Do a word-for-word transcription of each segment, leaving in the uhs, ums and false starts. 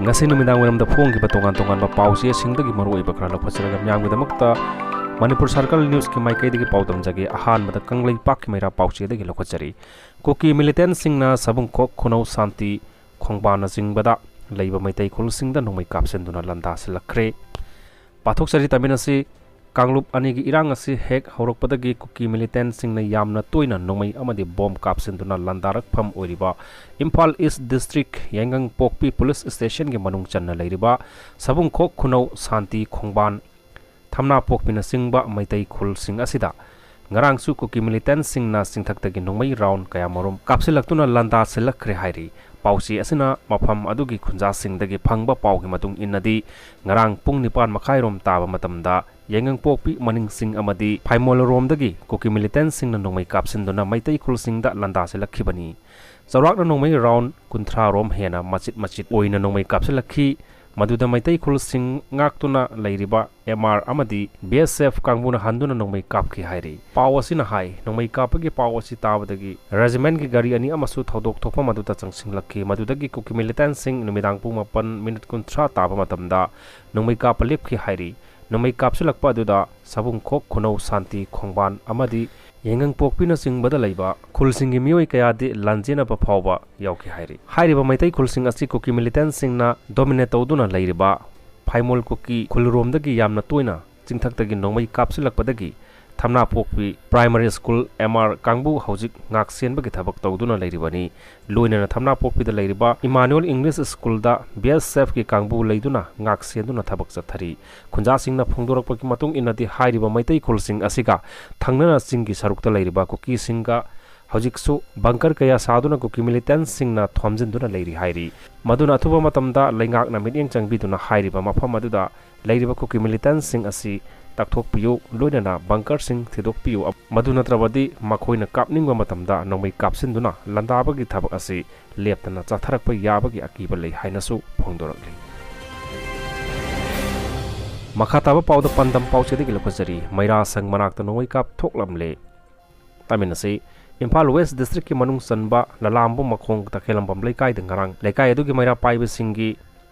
ꯉꯁꯤ ꯅꯨꯃꯤꯗꯥꯡ ꯋꯥꯏꯔꯝꯗ ꯐꯣꯡꯈꯤꯕ ꯇꯣꯉꯥꯟ ꯇꯣꯉꯥꯟꯕ ꯄꯥꯎꯆꯦꯁꯤꯡꯗꯒꯤ ꯃꯔꯨꯑꯣꯏꯕ ꯈꯔ ꯂꯧꯈꯠꯆꯔꯒ ꯃꯤꯌꯥꯝꯒꯤꯗꯃꯛꯇ ꯃꯅꯤꯄꯨꯔ ꯁꯔꯀꯜ ꯅ꯭ꯌꯨꯁꯀꯤ ꯃꯥꯏꯀꯩꯗꯒꯤ ꯄꯥꯎꯗꯝꯖꯒꯦ꯫ ꯑꯍꯥꯟꯕꯗ ꯀꯪꯂꯩꯄꯥꯛꯀꯤ ꯃꯩꯔꯥ ꯄꯥꯎꯆꯦꯗꯒꯤ ꯂꯧꯈꯠꯆꯔꯤ꯫ ꯀꯨꯀꯤ ꯃꯤꯂꯤꯇꯦꯟꯁꯤꯡꯅ ꯁꯕꯨꯡꯈꯣꯛ, ꯈꯨꯅꯧ, ꯁꯥꯟꯇꯤ, ꯈꯣꯡꯕꯥꯟꯅꯆꯤꯡꯕꯗ ꯂꯩꯕ ꯃꯩꯇꯩ ꯈꯨꯜꯁꯤꯡꯗ ꯅꯣꯡꯃꯩ ꯀꯥꯞꯁꯤꯟꯗꯨꯅ ꯂꯥꯟꯗꯥꯁꯤꯜꯂꯛꯈ꯭ꯔꯦ꯫ ꯄꯥꯊꯣꯛꯆꯔꯤ꯫ ꯇꯥꯃꯤꯟ ꯑꯁꯤ ꯀꯥꯡꯂꯨꯞ ꯑꯅꯤꯒꯤ ꯏꯔꯥꯡ ꯑꯁꯤ ꯍꯦꯛ ꯍꯧꯔꯛꯄꯗꯒꯤ ꯀꯨꯀꯤ ꯃꯤꯂꯤꯇꯦꯟꯁꯤꯡꯅ ꯌꯥꯝꯅ ꯇꯣꯏꯅ ꯅꯣꯡꯃꯩ ꯑꯃꯗꯤ ꯕꯣꯝ ꯀꯥꯞꯁꯤꯟꯗꯨꯅ ꯂꯥꯟꯗꯥꯔꯛꯐꯝ ꯑꯣꯏꯔꯤꯕ ꯏꯝꯐꯥꯜ ꯏꯁ ꯗꯤꯁꯇ꯭ꯔꯤꯛ ꯌꯥꯏꯉꯪꯄꯣꯛꯄꯤ ꯄꯨꯂꯤꯁ ꯁ꯭ꯇꯦꯁꯟꯒꯤ ꯃꯅꯨꯡ ꯆꯟꯅ ꯂꯩꯔꯤꯕ ꯁꯕꯨꯡꯈꯣꯛ, ꯈꯨꯅꯧ, ꯁꯥꯟꯇꯤ, ꯈꯣꯡꯕꯥꯟ, ꯊꯝꯅꯥꯄꯣꯛꯄꯤꯅꯆꯤꯡꯕ ꯃꯩꯇꯩ ꯈꯨꯜꯁꯤꯡ ꯑꯁꯤꯗ ꯉꯔꯥꯡꯁꯨ ꯀꯨꯀꯤ ꯃꯤꯂꯤꯇꯦꯟꯁꯤꯡꯅ ꯆꯤꯡꯊꯛꯇꯒꯤ ꯅꯣꯡꯃꯩ ꯔꯥꯎꯟ ꯀꯌꯥꯃꯔꯨꯝ ꯀꯥꯞꯁꯤꯜꯂꯛꯇꯨꯅ ꯂꯥꯟꯗꯥꯁꯤꯜꯂꯛꯈ꯭ꯔꯦ ꯍꯥꯏꯔꯤ꯫ ꯄꯥꯎꯆꯦ ꯑꯁꯤꯅ ꯃꯐꯝ ꯑꯗꯨꯒꯤ ꯈꯨꯟꯖꯥꯁꯤꯡꯗꯒꯤ ꯐꯪꯕ ꯄꯥꯎꯒꯤ ꯃꯇꯨꯡ ꯏꯟꯅꯗꯤ, ꯉꯔꯥꯡ ꯄꯨꯡ ꯅꯤꯄꯥꯟ ꯃꯈꯥꯏꯔꯣꯝ ꯇꯥꯕ ꯃꯇꯝꯗ ꯌꯥꯏꯉꯪꯄꯣꯛꯄꯤ ꯃꯅꯤꯡꯆꯤꯡ ꯑꯃꯗꯤ ꯐꯥꯏꯃꯣꯜꯔꯣꯝꯗꯒꯤ ꯀꯨꯀꯤ ꯃꯤꯂꯤꯇꯦꯟꯁꯤꯡꯅ ꯅꯣꯡꯃꯩ ꯀꯥꯞꯁꯤꯟꯗꯨꯅ ꯃꯩꯇꯩ ꯈꯨꯜꯁꯤꯡꯗ ꯂꯥꯟꯗꯥꯁꯤꯜꯂꯛꯈꯤꯕꯅꯤ꯫ ꯆꯥꯎꯔꯥꯛꯅ ꯅꯣꯡꯃꯩ ꯔꯥꯎꯟ ꯀꯨꯟꯊ꯭ꯔꯥ ꯔꯣꯝ ꯍꯦꯟꯅ ꯃꯆꯤꯠ ꯃꯆꯤꯠ ꯑꯣꯏꯅ ꯅꯣꯡꯃꯩ ꯀꯥꯞꯁꯤꯜꯂꯛꯈꯤ꯫ ꯃꯗꯨꯗ ꯃꯩꯇꯩ ꯈꯨꯜꯁꯤꯡ ꯉꯥꯛꯇꯨꯅ ꯂꯩꯔꯤꯕ ꯑꯦꯝ ꯑꯥꯔ ꯑꯃꯗꯤ ꯕꯤ ꯑꯦꯁ ꯑꯦꯐ ꯀꯥꯡꯕꯨꯅ ꯍꯟꯗꯨꯅ ꯅꯣꯡꯃꯩ ꯀꯥꯞꯈꯤ ꯍꯥꯏꯔꯤ꯫ ꯄꯥꯎ ꯑꯁꯤꯅ ꯍꯥꯏ, ꯅꯣꯡꯃꯩ ꯀꯥꯞꯄꯒꯤ ꯄꯥꯎ ꯑꯁꯤ ꯇꯥꯕꯗꯒꯤ ꯔꯦꯖꯤꯃꯦꯟꯒꯤ ꯒꯥꯔꯤ ꯑꯅꯤ ꯑꯃꯁꯨ ꯊꯧꯗꯣꯛ ꯊꯣꯛꯐꯝ ꯑꯗꯨꯗ ꯆꯪꯁꯤꯜꯂꯛꯈꯤ꯫ ꯃꯗꯨꯗꯒꯤ ꯀꯨꯀꯤ ꯃꯤꯂꯤꯇꯦꯟꯁꯤꯡ ꯅꯨꯃꯤꯗꯥꯡ ꯄꯨꯡ ꯃꯥꯄꯟ ꯃꯤꯅꯤꯠ ꯀꯨꯟꯊ꯭ꯔꯥ ꯇꯥꯕ ꯃꯇꯝꯗ ꯅꯣꯡꯃꯩ ꯀꯥꯞꯄ ꯂꯦꯞꯈꯤ ꯍꯥꯏꯔꯤ꯫ ꯅꯣꯡꯃꯩ ꯀꯥꯞꯁꯤꯜꯂꯛꯄ ꯑꯗꯨꯗ ꯁꯕꯨꯡꯈꯣꯛ, ꯈꯨꯅꯧ, ꯁꯥꯟꯇꯤ, ꯈꯣꯡꯕꯥꯟ ꯑꯃꯗꯤ ꯌꯥꯏꯉꯪꯄꯣꯛꯄꯤꯅꯆꯤꯡꯕꯗ ꯂꯩꯕ ꯈꯨꯜꯁꯤꯡꯒꯤ ꯃꯤꯑꯣꯏ ꯀꯌꯥꯗꯤ ꯂꯥꯟꯖꯦꯟꯅꯕ ꯐꯥꯎꯕ ꯌꯥꯎꯈꯤ ꯍꯥꯏꯔꯤ꯫ ꯍꯥꯏꯔꯤꯕ ꯃꯩꯇꯩ ꯈꯨꯜꯁꯤꯡ ꯑꯁꯤ ꯀꯨꯀꯤ ꯃꯤꯂꯤꯇꯦꯟꯁꯤꯡꯅ ꯗꯣꯃꯤꯅꯦꯠ ꯇꯧꯗꯨꯅ ꯂꯩꯔꯤꯕ ꯐꯥꯏꯃꯣꯜ ꯀꯨꯀꯤ ꯈꯨꯜꯔꯣꯝꯗꯒꯤ ꯌꯥꯝꯅ ꯇꯣꯏꯅ ꯆꯤꯡꯊꯛꯇꯒꯤ ꯅꯣꯡꯃꯩ ꯀꯥꯞꯁꯤꯜꯂꯛꯄꯗꯒꯤ ꯊꯝꯅꯥꯄꯣꯛꯄꯤ ꯄ꯭ꯔꯥꯏꯃꯥꯔꯤ ꯁ꯭ꯀꯨꯜ ꯑꯦꯝ ꯑꯥꯔ ꯀꯥꯡꯕꯨ ꯍꯧꯖꯤꯛ ꯉꯥꯛ ꯁꯦꯟꯕꯒꯤ ꯊꯕꯛ ꯇꯧꯗꯨꯅ ꯂꯩꯔꯤꯕꯅꯤ꯫ ꯂꯣꯏꯅꯅ ꯊꯝꯅꯥꯄꯣꯛꯄꯤꯗ ꯂꯩꯔꯤꯕ ꯏꯃꯥꯅꯨꯑꯦꯜ ꯏꯪꯂꯤꯁ ꯁ꯭ꯀꯨꯜꯗ ꯕꯤ ꯑꯦꯁ ꯑꯦꯐꯀꯤ ꯀꯥꯡꯕꯨ ꯂꯩꯗꯨꯅ ꯉꯥꯛ ꯁꯦꯟꯗꯨꯅ ꯊꯕꯛ ꯆꯠꯊꯔꯤ꯫ ꯈꯨꯟꯖꯥꯁꯤꯡꯅ ꯐꯣꯡꯗꯣꯔꯛꯄꯒꯤ ꯃꯇꯨꯡ ꯏꯟꯅꯗꯤ, ꯍꯥꯏꯔꯤꯕ ꯃꯩꯇꯩ ꯈꯨꯜꯁꯤꯡ ꯑꯁꯤꯒ ꯊꯪꯅꯅ ꯆꯤꯡꯒꯤ ꯁꯔꯨꯛꯇ ꯂꯩꯔꯤꯕ ꯀꯨꯀꯤꯁꯤꯡꯒ ꯍꯧꯖꯤꯛꯁꯨ ꯕꯪꯀꯔ ꯀꯌꯥ ꯁꯥꯗꯨꯅ ꯀꯨꯀꯤ ꯃꯤꯂꯤꯇꯦꯟꯁꯤꯡꯅ ꯊꯣꯝꯖꯤꯟꯗꯨꯅ ꯂꯩꯔꯤ ꯍꯥꯏꯔꯤ꯫ ꯃꯗꯨꯅ ꯑꯊꯨꯕ ꯃꯇꯝꯗ ꯂꯩꯉꯥꯛꯅ ꯃꯤꯠꯌꯦꯡ ꯆꯪꯕꯤꯗꯨꯅ ꯍꯥꯏꯔꯤꯕ ꯃꯐꯝ ꯑꯗꯨꯗ ꯂꯩꯔꯤꯕ ꯀꯨꯀꯤ ꯃꯤꯂꯤꯇꯦꯟꯁꯤꯡ ꯑꯁꯤ ꯇꯛꯊꯣꯛꯄꯤꯌꯨ, ꯂꯣꯏꯅꯅ ꯕꯪꯀꯔꯁꯤꯡ ꯊꯤꯗꯣꯛꯄꯤꯌꯨ, ꯃꯗꯨ ꯅꯠꯇ꯭ꯔꯕꯗꯤ ꯃꯈꯣꯏꯅ ꯀꯥꯞꯅꯤꯡꯕ ꯃꯇꯝꯗ ꯅꯣꯡꯃꯩ ꯀꯥꯞꯁꯤꯟꯗꯨꯅ ꯂꯥꯟꯗꯥꯕꯒꯤ ꯊꯕꯛ ꯑꯁꯤ ꯂꯦꯞꯇꯅ ꯆꯠꯊꯔꯛꯄ ꯌꯥꯕꯒꯤ ꯑꯀꯤꯕ ꯂꯩ ꯍꯥꯏꯅꯁꯨ ꯐꯣꯡꯗꯣꯔꯛꯂꯤ꯫ ꯃꯈꯥ ꯇꯥꯕ ꯄꯥꯎꯗ ꯄꯥꯟꯗꯝ ꯄꯥꯎꯆꯦꯗꯒꯤ ꯂꯧꯈꯠꯆꯔꯤ꯫ ꯃꯩꯔꯥ ꯁꯪ ꯃꯅꯥꯛꯇ ꯅꯣꯡꯃꯩ ꯀꯥꯞꯊꯣꯛꯂꯝꯂꯦ꯫ ꯇꯥꯃꯤꯟ ꯑꯁꯤ ꯏꯝꯐꯥꯜ ꯋꯦꯁ ꯗꯤꯁꯇ꯭ꯔꯤꯛꯀꯤ ꯃꯅꯨꯡ ꯆꯟꯕ ꯂꯂꯥꯝꯕꯨ ꯃꯈꯣꯡ ꯇꯈꯦꯂꯝꯕꯝ ꯂꯩꯀꯥꯏꯗ ꯉꯔꯥꯡ ꯂꯩꯀꯥꯏ ꯑꯗꯨꯒꯤ ꯃꯩꯔꯥ ꯄꯥꯏꯕꯁꯤꯡꯒꯤ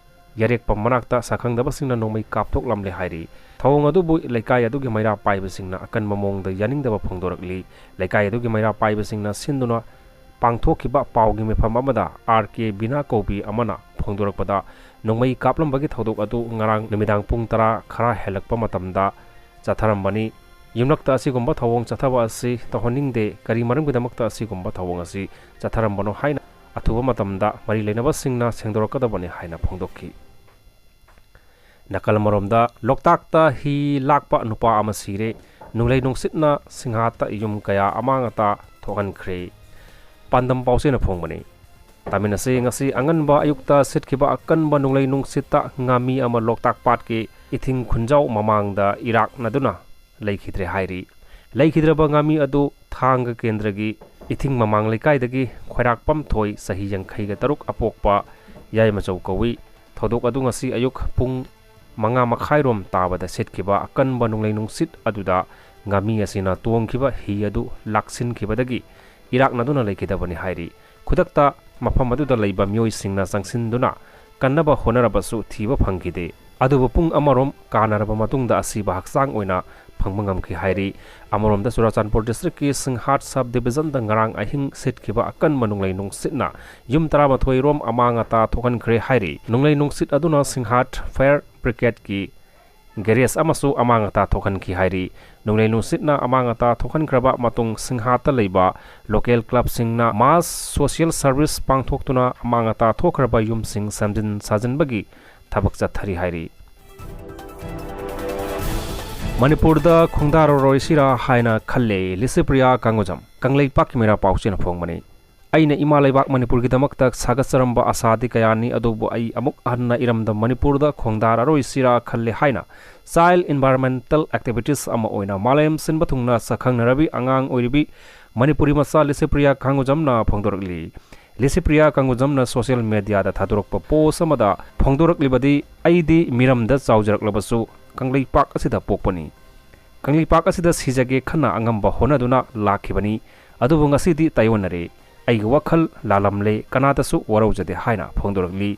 ꯌꯥꯔꯦꯛꯄꯝ ꯃꯅꯥꯛꯇ ꯁꯛꯈꯪꯗꯕꯁꯤꯡꯅ ꯅꯣꯡꯃꯩ ꯀꯥꯞꯊꯣꯛꯂꯝꯂꯦ ꯍꯥꯏꯔꯤ꯫ ꯊꯧꯑꯣꯡ ꯑꯗꯨꯕꯨ ꯂꯩꯀꯥꯏ ꯑꯗꯨꯒꯤ ꯃꯩꯔꯥ ꯄꯥꯏꯕꯁꯤꯡꯅ ꯑꯀꯟꯕ ꯃꯑꯣꯡꯗ ꯌꯥꯅꯤꯡꯗꯕ ꯐꯣꯡꯗꯣꯔꯛꯂꯤ꯫ ꯂꯩꯀꯥꯏ ꯑꯗꯨꯒꯤ ꯃꯩꯔꯥ ꯄꯥꯏꯕꯁꯤꯡꯅ ꯁꯤꯟꯗꯨꯅ ꯄꯥꯡꯊꯣꯛꯈꯤꯕ ꯄꯥꯎꯒꯤ ꯃꯤꯐꯝ ꯑꯃꯗ ꯑꯥꯔ ꯀꯦ ꯕꯤꯅꯥ ꯀꯧꯕꯤ ꯑꯃꯅ ꯐꯣꯡꯗꯣꯔꯛꯄꯗ, ꯅꯣꯡꯃꯩ ꯀꯥꯞꯂꯝꯕꯒꯤ ꯊꯧꯗꯣꯛ ꯑꯗꯨ ꯉꯔꯥꯡ ꯅꯨꯃꯤꯗꯥꯡ ꯄꯨꯡ ꯇꯔꯥ ꯈꯔ ꯍꯦꯜꯂꯛꯄ ꯃꯇꯝꯗ ꯆꯠꯊꯔꯝꯕꯅꯤ꯫ ꯌꯨꯝꯂꯛꯇ ꯑꯁꯤꯒꯨꯝꯕ ꯊꯧꯑꯣꯡ ꯆꯠꯊꯕ ꯑꯁꯤ ꯇꯧꯍꯟꯅꯤꯡꯗꯦ꯫ ꯀꯔꯤ ꯃꯔꯝꯒꯤꯗꯃꯛꯇ ꯑꯁꯤꯒꯨꯝꯕ ꯊꯧꯑꯣꯡ ꯑꯁꯤ ꯆꯠꯊꯔꯝꯕꯅꯣ ꯍꯥꯏꯅ ꯑꯊꯨꯕ ꯃꯇꯝꯗ ꯃꯔꯤ ꯂꯩꯅꯕꯁꯤꯡꯅ ꯁꯦꯡꯗꯣꯔꯛꯀꯗꯕꯅꯤ ꯍꯥꯏꯅ ꯐꯣꯡꯗꯣꯛꯈꯤ꯫ ꯅꯥꯀꯜ ꯑꯃꯔꯣꯝꯗ, ꯂꯣꯛꯇꯥꯛꯇ ꯍꯤ ꯂꯥꯛꯄ ꯅꯨꯄꯥ ꯑꯃ ꯁꯤꯔꯦ꯫ ꯅꯣꯡꯂꯩ ꯅꯨꯡꯁꯤꯠꯅ ꯁꯤꯡꯍꯥꯠꯇ ꯌꯨꯝ ꯀꯌꯥ ꯑꯃꯥꯡ ꯑꯇꯥ ꯊꯣꯛꯍꯟꯈ꯭ꯔꯦ꯫ ꯄꯥꯟꯗꯝ ꯄꯥꯎꯆꯦꯅ ꯐꯣꯡꯕꯅꯤ꯫ ꯇꯥꯃꯤꯟ ꯑꯁꯤ ꯉꯁꯤ ꯑꯉꯟꯕ ꯑꯌꯨꯛꯇ ꯁꯤꯠꯈꯤꯕ ꯑꯀꯟꯕ ꯅꯣꯡꯂꯩ ꯅꯨꯡꯁꯤꯠꯇ ꯉꯥꯃꯤ ꯑꯃ ꯂꯣꯛꯇꯥꯛ ꯄꯥꯠꯀꯤ ꯏꯊꯤꯡ ꯈꯨꯟꯖꯥꯎ ꯃꯃꯥꯡꯗ ꯏꯔꯥꯛꯅꯗꯨꯅ ꯂꯩꯈꯤꯗ꯭ꯔꯦ ꯍꯥꯏꯔꯤ꯫ ꯂꯩꯈꯤꯗ꯭ꯔꯕ ꯉꯥꯃꯤ ꯑꯗꯨ ꯊꯥꯡꯒ ꯀꯦꯟꯗ꯭ꯔꯒꯤ ꯏꯊꯤꯡ ꯃꯃꯥꯡ ꯂꯩꯀꯥꯏꯗꯒꯤ ꯈ꯭ꯋꯥꯏꯔꯥꯛꯄꯝ ꯊꯣꯏ, ꯆꯍꯤ ꯌꯥꯡꯈꯩꯒ ꯇꯔꯨꯛ ꯑꯄꯣꯛꯄ ꯌꯥꯏꯃꯆꯧ ꯀꯧꯏ꯫ ꯊꯧꯗꯣꯛ ꯑꯗꯨ ꯉꯁꯤ ꯑꯌꯨꯛ ꯄꯨꯡ ꯃꯉꯥ ꯃꯈꯥꯏꯔꯣꯝ ꯇꯥꯕꯗ ꯁꯤꯠꯈꯤꯕ ꯑꯀꯟꯕ ꯅꯣꯡꯂꯩ ꯅꯨꯡꯁꯤꯠ ꯑꯗꯨꯗ ꯉꯥꯃꯤ ꯑꯁꯤꯅ ꯇꯣꯡꯈꯤꯕ ꯍꯤ ꯑꯗꯨ ꯂꯥꯛꯁꯤꯟꯈꯤꯕꯗꯒꯤ ꯏꯔꯥꯛꯅꯗꯨꯅ ꯂꯩꯈꯤꯗꯕꯅꯤ ꯍꯥꯏꯔꯤ꯫ ꯈꯨꯗꯛꯇ ꯃꯐꯝ ꯑꯗꯨꯗ ꯂꯩꯕ ꯃꯤꯑꯣꯏꯁꯤꯡꯅ ꯆꯪꯁꯤꯟꯗꯨꯅ ꯀꯟꯅꯕ ꯍꯣꯠꯅꯔꯕꯁꯨ ꯊꯤꯕ ꯐꯪꯈꯤꯗꯦ꯫ ꯑꯗꯨꯕꯨ ꯄꯨꯡ ꯑꯃꯔꯣꯝ ꯀꯥꯟꯅꯔꯕ ꯃꯇꯨꯡꯗ ꯑꯁꯤꯕ ꯍꯛꯆꯥꯡ ꯑꯣꯏꯅ ꯐꯪꯕ ꯉꯝꯈꯤ ꯍꯥꯏꯔꯤ꯫ ꯑꯃꯔꯣꯝꯗ ꯆꯨꯔꯥꯆꯥꯟꯄꯨꯔ ꯗꯤꯁꯇ꯭ꯔꯤꯛꯀꯤ ꯁꯤꯡꯍꯥꯠ ꯁꯕ ꯗꯤꯕꯤꯖꯟꯗ ꯉꯔꯥꯡ ꯑꯍꯤꯡ ꯁꯤꯠꯈꯤꯕ ꯑꯀꯟꯕ ꯅꯣꯡꯂꯩ ꯅꯨꯡꯁꯤꯠꯅ ꯌꯨꯝ ꯇꯔꯥꯃꯥꯊꯣꯏ ꯔꯣꯝ ꯑꯃꯥꯡ ꯑꯇꯥ ꯊꯣꯛꯍꯟꯈ꯭ꯔꯦ ꯍꯥꯏꯔꯤ꯫ ꯅꯣꯡꯂꯩ ꯅꯨꯡꯁꯤꯠ ꯑꯗꯨꯅ ꯁꯤꯡꯍꯥꯠ ꯐꯥꯌꯔ ꯕ꯭ꯔꯤꯒꯦꯗꯀꯤ ꯒꯦꯔꯦꯖ ꯑꯃꯁꯨ ꯑꯃꯥꯡ ꯑꯇꯥ ꯊꯣꯛꯍꯟꯈꯤ ꯍꯥꯏꯔꯤ꯫ ꯅꯣꯡꯂꯩ ꯅꯨꯡꯁꯤꯠꯅ ꯑꯃꯥꯡ ꯑꯇꯥ ꯊꯣꯛꯍꯟꯈ꯭ꯔꯕ ꯃꯇꯨꯡ ꯁꯤꯡꯍꯥꯠꯇ ꯂꯩꯕ ꯂꯣꯀꯦꯜ ꯀ꯭ꯂꯕꯁꯤꯡꯅ ꯃꯥꯁ ꯁꯣꯁꯤꯌꯦꯜ ꯁꯔꯚꯤꯁ ꯄꯥꯡꯊꯣꯛꯇꯨꯅ ꯑꯃꯥꯡ ꯑꯇꯥ ꯊꯣꯛꯈ꯭ꯔꯕ ꯌꯨꯝꯁꯤꯡ ꯁꯦꯝꯖꯤꯟ ꯁꯥꯖꯤꯟꯕꯒꯤ ꯊꯕꯛ ꯆꯠꯊꯔꯤ ꯍꯥꯏꯔꯤ꯫ ꯃꯅꯤꯄꯨꯔꯗ ꯈꯣꯡꯗꯥꯔꯔꯣꯏꯁꯤꯔꯥ ꯍꯥꯏꯅ ꯈꯜꯂꯦ, ꯂꯤꯁꯤꯄ꯭ꯔꯤꯌꯥ ꯀꯥꯡꯒꯨꯖꯝ꯫ ꯀꯪꯂꯩꯄꯥꯛꯀꯤ ꯃꯩꯔꯥ ꯄꯥꯎꯆꯦꯅ ꯐꯣꯡꯕꯅꯤ꯫ ꯑꯩꯅ ꯏꯃꯥ ꯂꯩꯕꯥꯛ ꯃꯅꯤꯄꯨꯔꯒꯤꯗꯃꯛꯇ ꯁꯥꯒꯠꯆꯔꯝꯕ ꯑꯁꯥꯗꯤ ꯀꯌꯥꯅꯤ, ꯑꯗꯨꯕꯨ ꯑꯩ ꯑꯃꯨꯛ ꯍꯟꯅ ꯏꯔꯝꯗꯝ ꯃꯅꯤꯄꯨꯔꯗ ꯈꯣꯡꯗꯥꯔꯔꯣꯏꯁꯤꯔꯥ ꯈꯜꯂꯦ ꯍꯥꯏꯅ ꯆꯥꯏꯜ ꯏꯟꯚꯥꯏꯔꯟꯃꯦꯟꯇꯦꯜ ꯑꯦꯛꯇꯤꯚꯤꯁ꯭ꯠ ꯑꯃ ꯑꯣꯏꯅ ꯃꯥꯂꯦꯝ ꯁꯤꯟꯕ ꯊꯨꯡꯅ ꯁꯛꯈꯪꯅꯔꯕꯤ ꯑꯉꯥꯡ ꯑꯣꯏꯔꯤꯕꯤ ꯃꯅꯤꯄꯨꯔꯤ ꯃꯆꯥ ꯂꯤꯁꯤꯄ꯭ꯔꯤꯌꯥ ꯀꯥꯡꯒꯨꯖꯝꯅ ꯐꯣꯡꯗꯣꯔꯛꯂꯤ꯫ ꯂꯤꯁꯤꯄ꯭ꯔꯤꯌꯥ ꯀꯥꯡꯒꯨꯖꯝꯅ ꯁꯣꯁꯤꯌꯦꯜ ꯃꯦꯗꯤꯌꯥꯗ ꯊꯥꯗꯣꯔꯛꯄ ꯄꯣꯁ ꯑꯃꯗ ꯐꯣꯡꯗꯣꯔꯛꯂꯤꯕꯗꯤ, "ꯑꯩꯗꯤ ꯃꯤꯔꯝꯗ ꯆꯥꯎꯖꯔꯛꯂꯕꯁꯨ ꯀꯪꯂꯩꯄꯥꯛ ꯑꯁꯤꯗ ꯄꯣꯛꯄꯅꯤ꯫ ꯀꯪꯂꯩꯄꯥꯛ ꯑꯁꯤꯗ ꯁꯤꯖꯒꯦ ꯈꯟꯅ ꯑꯉꯝꯕ ꯍꯣꯠꯅꯗꯨꯅ ꯂꯥꯛꯈꯤꯕꯅꯤ꯫ ꯑꯗꯨꯕꯨ ꯉꯁꯤꯗꯤ ꯇꯥꯏꯑꯣꯟꯅꯔꯦ꯫ ꯑꯩꯒꯤ ꯋꯥꯈꯜ ꯂꯥꯜꯂꯝꯂꯦ, ꯀꯅꯥꯗꯁꯨ ꯋꯥꯔꯧꯖꯗꯦ" ꯍꯥꯏꯅ ꯐꯣꯡꯗꯣꯔꯛꯂꯤ꯫